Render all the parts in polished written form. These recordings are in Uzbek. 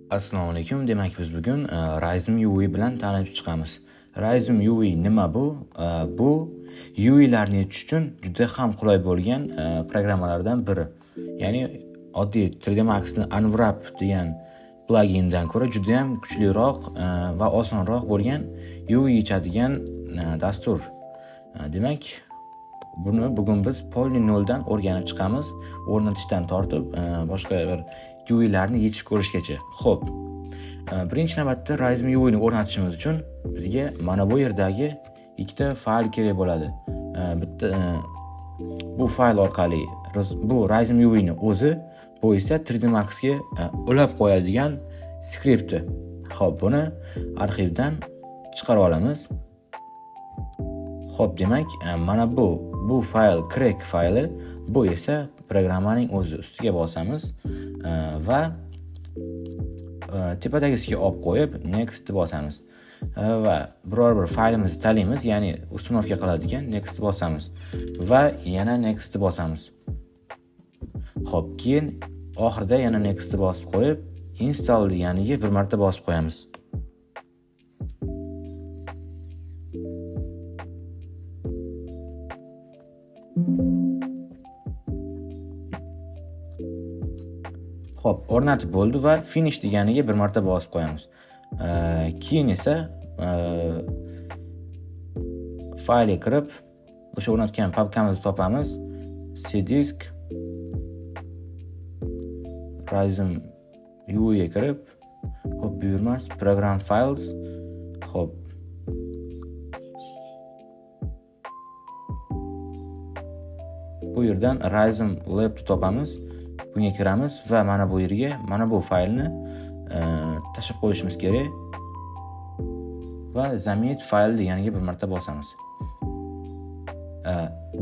Assalomu alaykum. Demak, biz bugun Rizom UI bilan tanishib chiqamiz. Rizom UI nima bu? Bu UIlarni yechish uchun juda ham qulay bo'lgan programmalardan biri. Ya'ni oddiy 3D Max'ni Unwrap degan plugindan ko'ra juda ham kuchliroq va osonroq bo'lgan UI yechadigan dastur. Demak, buni bugun biz polni noldan o'rganib chiqamiz. O'rnatishdan tortib, boshqa bir UIlarni yechib ko'rishgacha. Xo'p. Birinchi navbatda Rizom UIni o'rnatishimiz uchun bizga mana bu yerdagi ikkita fayl kerak bo'ladi. Bitta bu fayl orqali bu Rizom UIni o'zi, bu esa 3D Max'ga ulab qo'yadigan skripti. Xo'p, buni arxivdan chiqarib olamiz. Xo'p, demak, mana bu fayl crack fayli, bu esa programmaning o'zi. Ustiga bosamiz va tepadagisiga olib qo'yib next bosamiz. Va biror bir faylimizni tanlaymiz, ya'ni установка qiladigan next bosamiz va yana next bosamiz. Xo'p, keyin oxirida yana next bosib qo'yib install deganiga bir marta bosib qo'yamiz. Xo'p, o'rnatib bo'ldi va finish deganiga bir marta bosib qo'yamiz. Keyin esa faylga kirib, o'sha o'rnatgan papkamizni topamiz. C disk Rizom UI ga kirib, xo'p, buyurmas program files, xo'p. Bu yerdan Rizom Lab'ni topamiz. Bunga kiramiz va mana bu yerga mana bu faylni tashlab qo'yishimiz kerak va zaminit fayl deganiga bir marta bosamiz.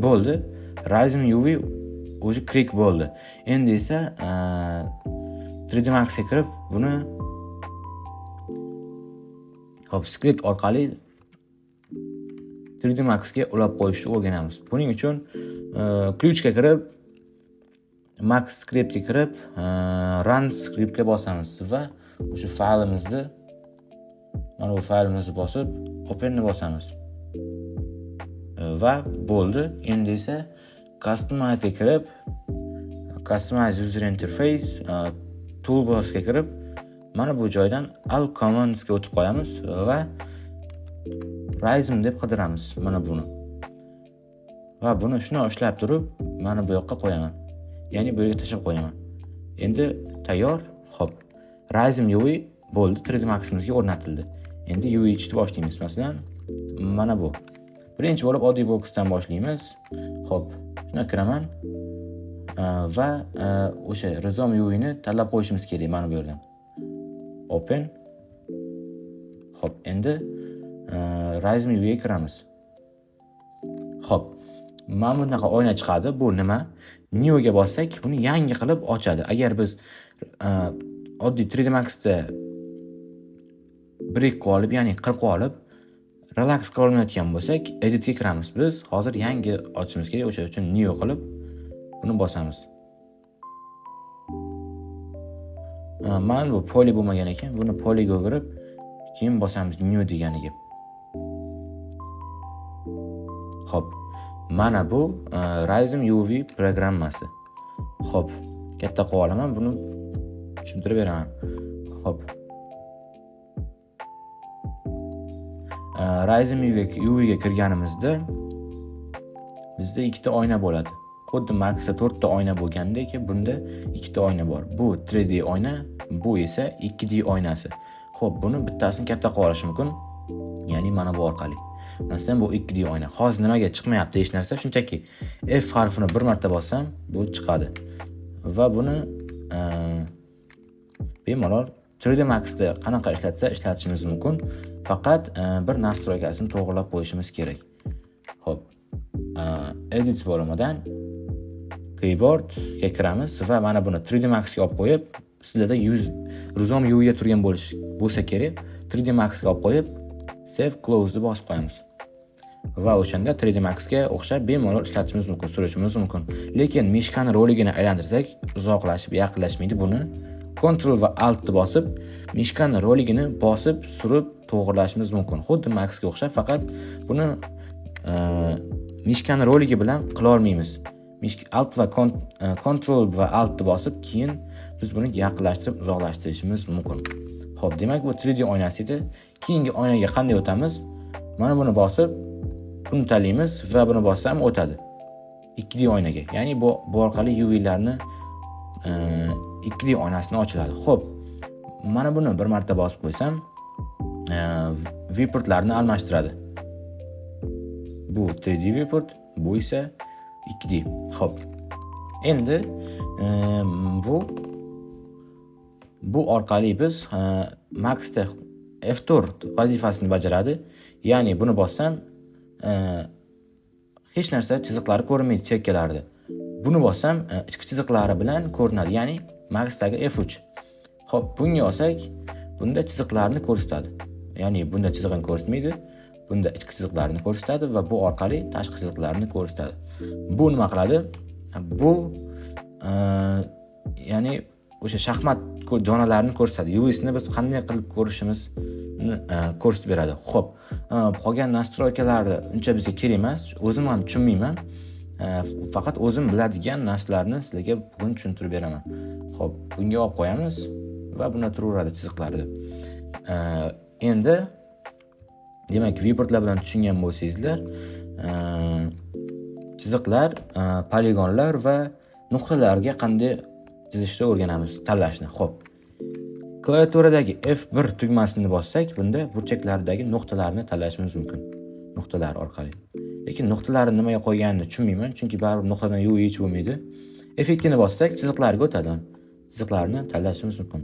Bo'ldi. Rizom UI o'zi crack bo'ldi. Endi esa 3D Max'ga kirib buni hop skript orqali 3D Max'ga ulab qo'yishni o'rganamiz. Buning uchun ключga kirib Max scriptga kirib, run scriptga bosamiz va o'sha faylimizni, mana bu faylimizni bosib openni bosamiz. Va bo'ldi. Endi esa customize'ga kirib, customize user interface, toolbarsga kirib, mana bu joydan all commandsga o'tib qo'yamiz va Rizom deb qidiramiz mana buni. Va buni shuni ushlab turib, mana bu yoqqa qo'yaman. Ya'ni bu yerga tashlab qo'yaman. Endi tayyor. Xo'p. Rizom UI bo'ldi, 3D Max'imizga o'rnatildi. Endi UI yechishni boshlaymiz. Masalan, mana bu. Birinchi bo'lib oddiy boksdan boshlaymiz. Xo'p, shuna kiraman va o'sha Rizom UIni tanlab qo'yishimiz kerak mana bu yerdan. Open. Xo'p, endi Rizom UIga kiramiz. Xo'p. Mana bunaqa oyna chiqadi. Bu nima? New ga bossak, buni yangi qilib ochadi. Agar biz oddiy 3D Max'da break qilib olib, ya'ni qirqib olib, relax qila olmayotgan bo'lsak, editga kiramiz. Biz hozir yangi ochishimiz kerak, o'sha uchun new qilib buni bosamiz. Mana bu poly bo'lmagan ekan, buni polyga o'girib, keyin bosamiz new deganiga. Xo'p. Mana bu Rizom UV programmasi. Xo'p, katta qilib olaman, buni tushuntirib beraman. Xo'p. Rizom UV ga kirganimizda bizda ikkita oyna bo'ladi. Xuddi Max'da 4 ta oyna bo'lgandek, bunda ikkita oyna bor. Bu 3D oyna, bu esa 2D oynasi. Xo'p, buni bittasini katta qilib olish mumkin. Ya'ni mana bu orqali. Masalan, bu 2D oyna. Hozir nimaga chiqmayapti hech narsa? Shunchaki F harfini bir marta bossam, bu chiqadi. Va buni bemalol 3D Max'da qanaqa ishlatsa ishlatishimiz mumkin. Faqat bir nastroykasini to'g'rilab qo'yishimiz kerak. Xo'p, edit bo'limidan keyboardga kiramiz va mana buni 3D Max'ga olib qo'yib, sizlarda Rizom UIga turgan bo'lsa kerak. 3D Max'ga olib qo'yib, save close deb bosib qo'yamiz. Va o'shanda 3D Max'ga o'xshab bemalol ishlatishimiz mumkin, surishimiz mumkin. Lekin mishkani roligini aylantirsak, uzoqlashib, yaqinlashmaydi. Buni Ctrl va Altni bosib, мышка ni roligini bosib, surib to'g'rilashimiz mumkin. Xuddi Maxga o'xshab, faqat buni мышка ni roligi bilan qila olmaymiz. Alt va Ctrl va Altni bosib, keyin biz buni yaqinlashtirib, uzoqlashtirishimiz mumkin. Xo'p, demak, bu 3D oynasi edi. Keyingi oynaga qanday o'tamiz? Mana buni bosib, buni tanlaymiz va buni bossam o'tadi. 2D oynaga. Ya'ni bu orqali UVlarni 2D oynasini ochiladi. Xo'p, mana buni bir marta bosib qo'ysam, viewportlarni almashtiradi. Bu 3D viewport, bu esa 2D. Xo'p. Endi bu orqali biz Maxda F4 vazifasini bajaradi. Ya'ni buni bossam, hech narsa, chiziqlari ko'rinmaydi chekkalarida. Buni bossam, ichki chiziqlari bilan ko'rinadi. Ya'ni Maxdagi F3. Xo'p, bunga olsak, bunda chiziqlarni ko'rsatadi. Ya'ni bunda chizig'ini ko'rsatmaydi, bunda ichki chiziqlarni ko'rsatadi va bu orqali tashqi chiziqlarni ko'rsatadi. Bu nima qiladi? Bu ya'ni o'sha shaxmat donalarini ko'rsatadi. UVsini biz qanday qilib ko'rishimizni ko'rsatib beradi. Xo'p, qolgan настройка larni uncha bizga kerak emas. O'zim ham tushunmayman. Faqat o'zim biladigan narsalarni sizlarga bugun tushuntirib beraman. Xo'p, bunga olib qo'yamiz va bunda turaveradi chiziqlarida. Endi demak, viewportlar bilan tushungan bo'lsangizlar, chiziqlar, poligonlar va nuqtalarga qanday chizishni o'rganamiz, tanlashni. Xo'p. Klaviaturadagi F1 tugmasini bossak, bunda burchaklardagi nuqtalarni tanlashimiz mumkin. Nuqtalar orqali. Lekin nuqtalarni nimaga qo'yganini tushunmayman, chunki baribir nuqtadan UV yechib bo'lmaydi. F2 ni bossak, chiziqlarga o'tadi. Chiziqlarni tanlashimiz mumkin.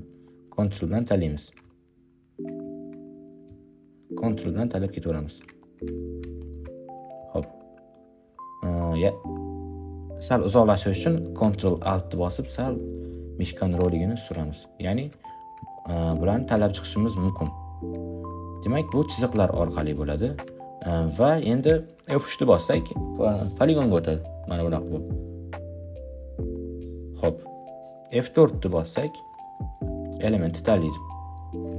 Ctrl bilan tanlaymiz. Ctrl bilan tanlab ketaveramiz. Xo'p. Sal uzoqlashish uchun Ctrl Alt bosib, sal мышка ni roligini suramiz. Ya'ni bularni tanlab chiqishimiz mumkin. Demak, bu chiziqlar orqali bo'ladi. Va endi F3 ni bossak, poligonga o'tadi. Mana bunaqa bo'lib. Xo'p. F4 ni bossak, elementni tanlaydi.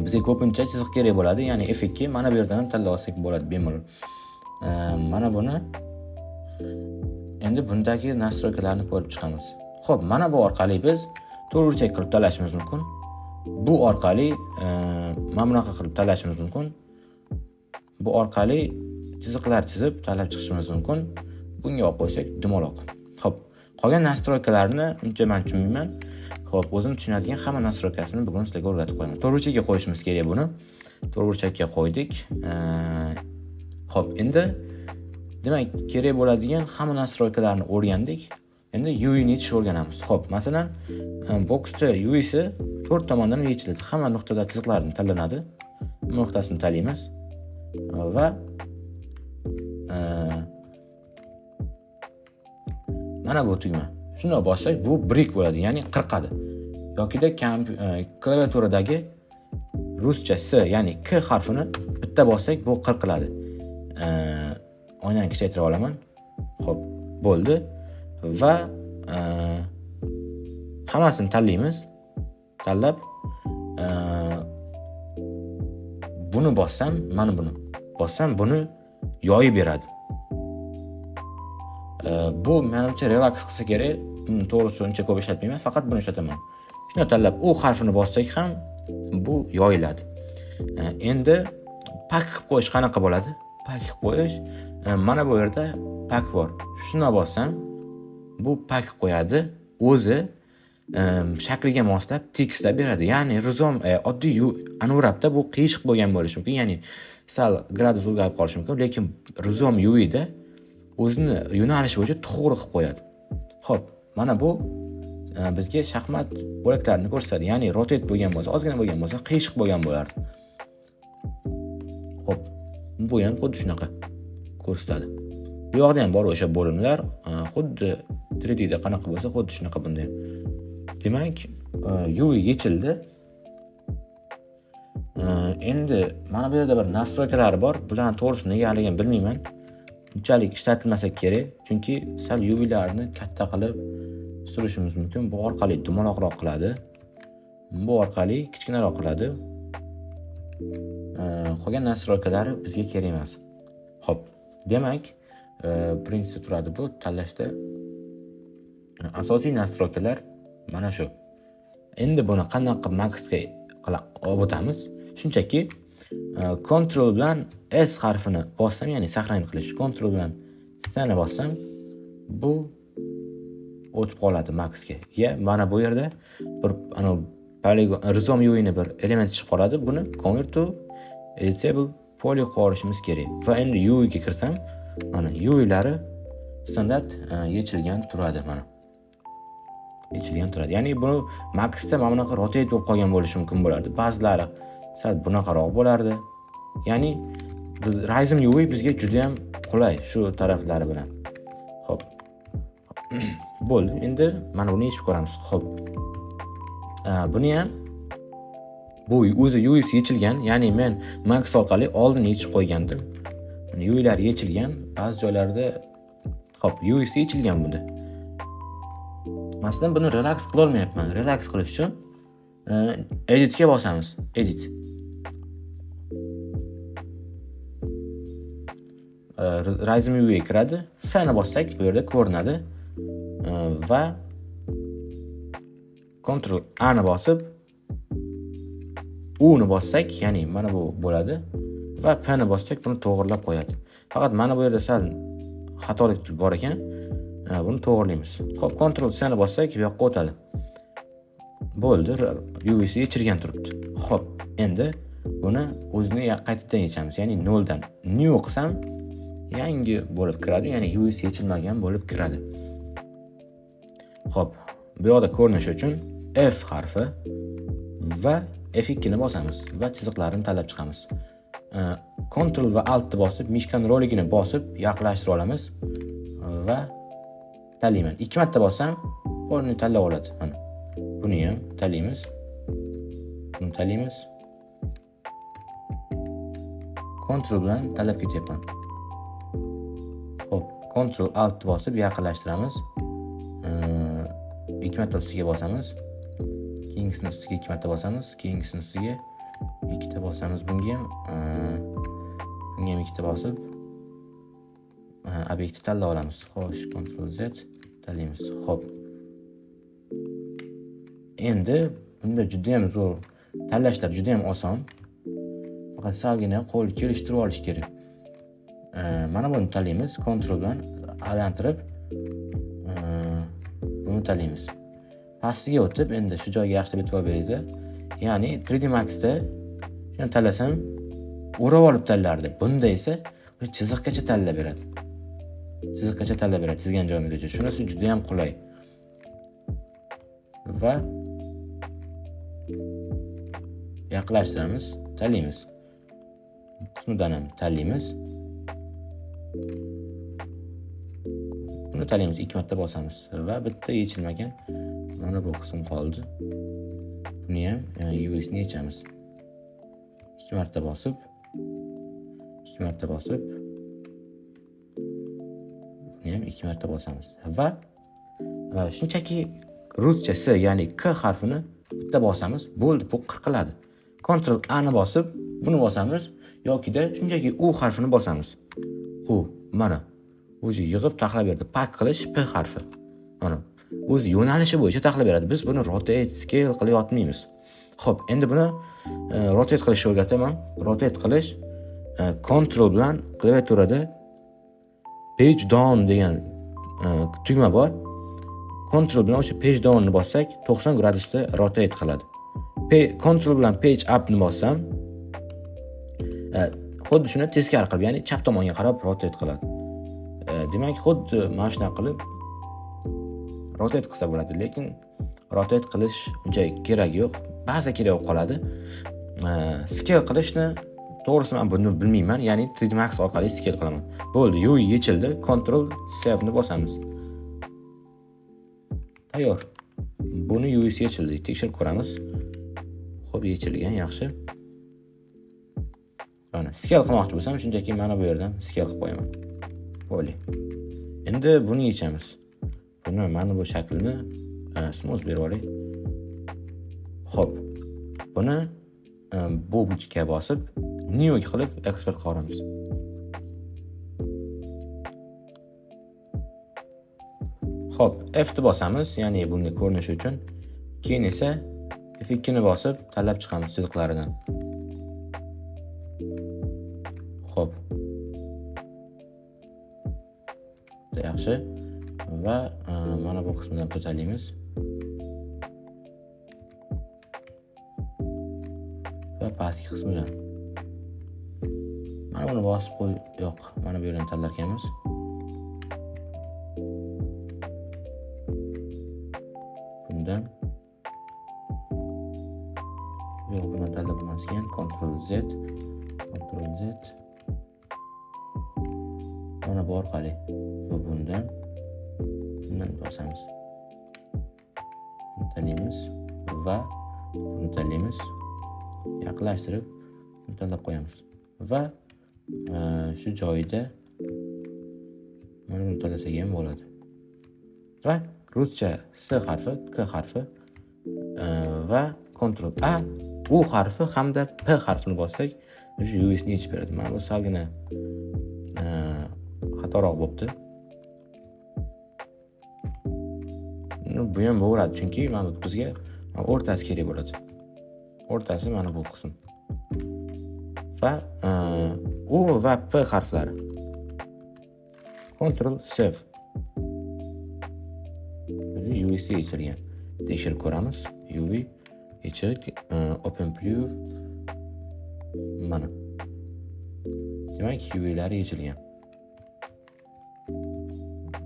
Bizga ko'pincha chiziq kerak bo'ladi, ya'ni F2, mana bu yerdan ham tanlab olsak bo'ladi bemalol. Mana buni endi bundagi настройка larni ko'rib chiqamiz. Xo'p, mana bu orqali biz to'rtburchak qilib tanlashimiz mumkin. Bu orqali mana bunaqa qilib tanlashimiz mumkin. Bu orqali chiziqlar chizib tanlab chiqishimiz mumkin. Bunga olib qo'ysak, dumaloq. Xo'p, qolgan настройка larni uncha men tushunmayman. Xo'p, o'zim tushunadigan hamma настройка sini bugun sizlarga o'rgatib qo'yaman. To'rtburchakka qo'yishimiz kerak buni. To'rtburchakka qo'ydik. Xo'p, endi demak, kerak bo'ladigan hamma настройка larni o'rgandik. Endi UV ni yechishni o'rganamiz. Xo'p, masalan, boksda UVsi to'rt tomondan yechiladi. Hamma nuqtada chiziqlarni tanlanadi. Nuqtasini tanlaymiz va mana bu tugma. Shuni bossak, bu break bo'ladi, ya'ni qirqadi. Yokida klaviaturadagi ruscha S, ya'ni K harfini bitta bossak, bu qirqiladi. Oynani kichaytirib olaman. Xo'p, bo'ldi. Va hammasini tanlaymiz. Tanlab, buni bossam, mana buni bossam, buni yoyib beradi. Bu menimcha relax qilsa kerak. To'g'risi uncha ko'p ishlatmayman, faqat buni ishlataman. Shuni tanlab U harfini bossak ham bu yoyiladi. Endi pack qilib qo'yish qanaqa bo'ladi? Pack qilib qo'yish, mana bu yerda pack bor. Shuni bossam, bu pack qo'yadi. O'zi shakliga moslab tekislab beradi. Ya'ni rizom oddiy Unwrapda bu qiyshiq bo'lgan bo'lishi mumkin, ya'ni sal gradus o'zgarib qolishi mumkin, lekin Rizom UVda o'zini yo'nalishi bo'yicha to'g'ri qilib qo'yadi. Xo'p, mana bu bizga shaxmat bo'laklarini ko'rsatadi. Ya'ni rotate bo'lgan bo'lsa, ozgina bo'lgan bo'lsa, qiyshiq bo'lgan bo'lardi. Xo'p, bu ham xuddi shunaqa ko'rsatadi. Bu yoqda ham bor o'sha bo'limlar, xuddi 3D da qanaqa bo'lsa, xuddi shunaqa bunda ham. Demak, UV yechildi. Endi mana bu yerda bir настройка lari bor. Bularni to'g'risi negaligini bilmayman. Unchalik ishlatilmasa kerak, chunki sal UVlarni katta qilib surishimiz mumkin. Bu orqali dumaloqroq qiladi. Bu orqali kichkinaroq qiladi. Qolgan настройка lari bizga kerak emas. Xo'p, demak, birinchisi turadi bu tanlashda. Asosiy настройка lar mana shu. Endi buni qanday qilib Maxga olib o'tamiz? Shunchaki Ctrl bilan S harfini bossam, ya'ni сохранить qilish, Ctrl bilan S ni bossam, bu o'tib qoladi Maxga. Ya mana bu yerda bir ana polygon Rizom UIni bir element chiqib qoladi. Buni convert to editable poly qilib olishimiz kerak. Va endi UI ga kirsam, mana UIlari standart yechilgan turadi mana. Yechilgan turadi. Ya'ni buni Maxda mana bunaqa rotate bo'lib qolgan bo'lishi mumkin bo'lardi. Ba'zilari sal bunaqaroq bo'lardi. Ya'ni biz Rizom UI bizga juda ham qulay shu taraflari bilan. Xo'p. Bo'ldi. Endi mana buni yechib ko'ramiz. Xo'p. Buni ham bu o'zi UIsi yechilgan, ya'ni men Max orqali oldin yechib qo'ygandim. UIlar yechilgan, ba'zi joylarda xo'p, UIsi yechilgan bunda. Masalan, buni relax qila olmayapman. Relax qilish uchun editga bosamiz. Edit. Rizom UI kiradi. F ni bossak, bu yerda ko'rinadi. Va Ctrl A ni bosib U ni bossak, ya'ni mana bu bo'ladi va P ni bossak, buni to'g'rilab qo'yadi. Faqat mana bu yerda sal xatolik bor ekan, buni to'g'rilaymiz. Xo'p, Ctrl C ni bossak, bu yoqqa o'tadi. Bo'ldi, UIsi yechilgan turibdi. Xo'p, endi buni o'zini qaytadan yechamiz, ya'ni 0 dan new qilsam yangi bo'lib kiradi, ya'ni UIsi yechilmagan bo'lib kiradi. Xo'p, bu yoqda ko'rinishi uchun F harfi va F2 ni bosamiz va chiziqlarini tanlab chiqamiz. Ctrl va Alt ni bosib, mishkan roligini bosib yaqinlashtirib olamiz va tanlayman. 2 marta bossam, polni tanlab oladi. Mana. Buni ham tanlaymiz. Buni tanlaymiz. Ctrl bilan tanlab ketyapman. Xo'p, Ctrl Alt bosib yaqinlashtiramiz. 2 marta ustiga bosamiz. Keyingisini ustiga 2 marta bosamiz, keyingisini ustiga 2 ta bosamiz. Bunga ham 2 ta bosib obyektni tanlab olamiz. Xo'sh, Ctrl Z tanlaymiz. Xo'p. Endi bunda juda ham zo'r tanlashlar juda ham oson. Faqat salgina qo'l kelishtirib olish kerak. Mana buni tanlaymiz, Ctrl bilan aylantirib buni tanlaymiz. Pastiga o'tib, endi shu joyga yaxshilab e'tibor beringizlar. Ya'ni 3D Maxda shuni tanlasam, o'rab olib tanlardi. Bunda esa chiziqgacha tanlab beradi. Chiziqgacha tanlab beradi, chizgan joyimgacha. Shunisi juda ham qulay. Va yaqinlashtiramiz, tanlaymiz. Qismidan ham tanlaymiz. Buni tanlaymiz, 2 marta bosamiz va bitta yechilmagan mana bu qism qoldi. Buni ham UIsini yechamiz. 2 marta bosib, 2 marta bosib, buni ham 2 marta bosamiz va shunchaki ruscha S, ya'ni K harfini bitta bosamiz, bo'ldi, bu qirqiladi. Ctrl A ni bosib, buni bosamiz yokida shunchaki U harfini bosamiz. U mana o'zi yig'ib taxlab berdi. Pak qilish P harfi. Mana o'zi yo'nalishi bo'yicha taxlab beradi. Biz buni rotate, scale qilib yotmaymiz. Xo'p, endi buni rotate qilishni o'rgataman. Rotate qilish Ctrl bilan klaviaturada page down degan tugma bor. Ctrl bilan o'sha page down ni bossak, 90 gradusda rotate qiladi. Ctrl bilan page up ni bossam, xuddi shuni teskari qilib, ya'ni chap tomonga qarab rotate qiladi. Demak, xuddi mana shunaqa qilib rotate qilsa bo'ladi, lekin rotate qilish uncha keragi yo'q. Ba'zi kerak bo'lib qoladi. Scale qilishni to'g'risi men buni bilmayman, ya'ni 3D Max orqali scale qilaman. Bo'ldi, UI yechildi. Ctrl Save ni bosamiz. Tayyor. Buni UIsi yechildi. Tekshirib ko'ramiz. Xo'p, yechilgan, yaxshi. Mana scale qilmoqchi bo'lsam, shunchaki mana bu yerdan scale qilib qo'yaman. Bo'ldi. Endi buni yechamiz. Buni mana bu shaklini smooth berib olay. Xo'p, buni bu burchakka bosib, new qilib eksport qilamiz. Xo'p, F ni bosamiz, ya'ni bunga ko'rinishi uchun. Keyin esa F2 ni bosib tanlab chiqamiz chiziqlaridan. Xo'p. Yaxshi. Va mana bu qismidan tanlaymiz. Va pastki qismidan. Mana buni bosib qo'y, yo'q, mana bu yerdan tanlar ekanmiz. Bundan yo'q, bundan tanlab bo'lmas ekan. Ctrl Z, Ctrl Z. Mana bu orqali va bundan bosamiz. Buni tanlaymiz va buni tanlaymiz. Yaqinlashtirib buni tanlab qo'yamiz. Va shu joyida mana buni tanlasak ham bo'ladi. Va ruscha S harfi, K harfi va Ctrl A, U harfi hamda P harfini bossak, o'sha UVsini yechib beradi. Mana bu salgina xatoroq bo'pti. Bu ham bo'laveradi, chunki mana bu bizga o'rtasi kerak bo'ladi. O'rtasi mana bu qism. Va U va P harflari. Ctrl Save. UVC yechilgan. Tekshirib ko'ramiz. UV yechik, Open Preview. Mana. Demak, UVlari yechilgan.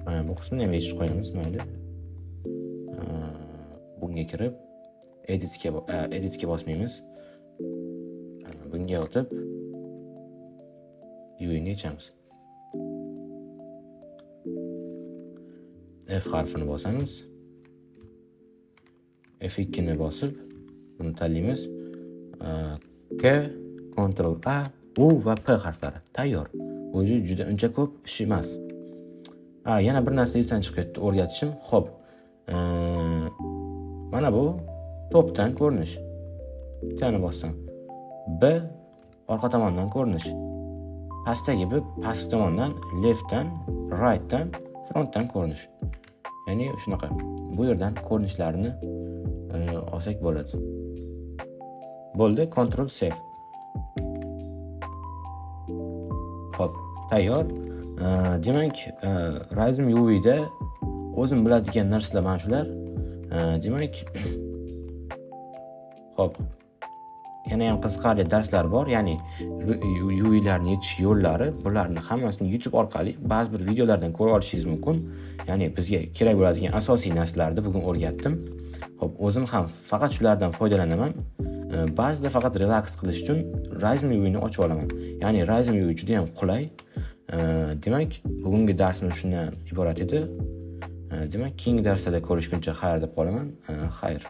Mana bu qismini ham yechib qo'yamiz, mayli. Bunga kirib editga bosmaymiz. Bunga o'tib UVni yechamiz. F harfini bosamiz. F2 ni bosib buni tanlaymiz. K, Ctrl A, U va P harflari tayyor. O'zi juda uncha ko'p ish emas. Yana bir narsa esdan chiqib ketdi o'rgatishim. Xo'p. Mana bu topdan ko'rinish. Bittani bossam. B orqa tomondan ko'rinish. Pastdagi B pastki tomondan, leftdan, rightdan, frontdan ko'rinish. Ya'ni shunaqa. Bu yerdan ko'rinishlarini olsak bo'ladi. Bo'ldi, Ctrl Save. Xo'p, tayyor. Demak, Rizom UV da o'zim biladigan narsalar mana shular. Demak, xo'p, yana ham qiziqarli darslar bor, ya'ni UVlarni yechish yo'llari, bularni hammasini YouTube orqali ba'zi bir videolardan ko'ra olishingiz mumkin. Ya'ni bizga kerak bo'ladigan asosiy narsalarni bugun o'rgatdim. Xo'p, o'zim ham faqat shulardan foydalanaman. Ba'zida faqat relaks qilish uchun Rizom UVni ochib olaman. Ya'ni Rizom UV juda ham qulay. Demak, bugungi darsimiz shundan iborat edi. Demak, keyingi darslarda ko'rishguncha xayr deb qolaman. Xayr.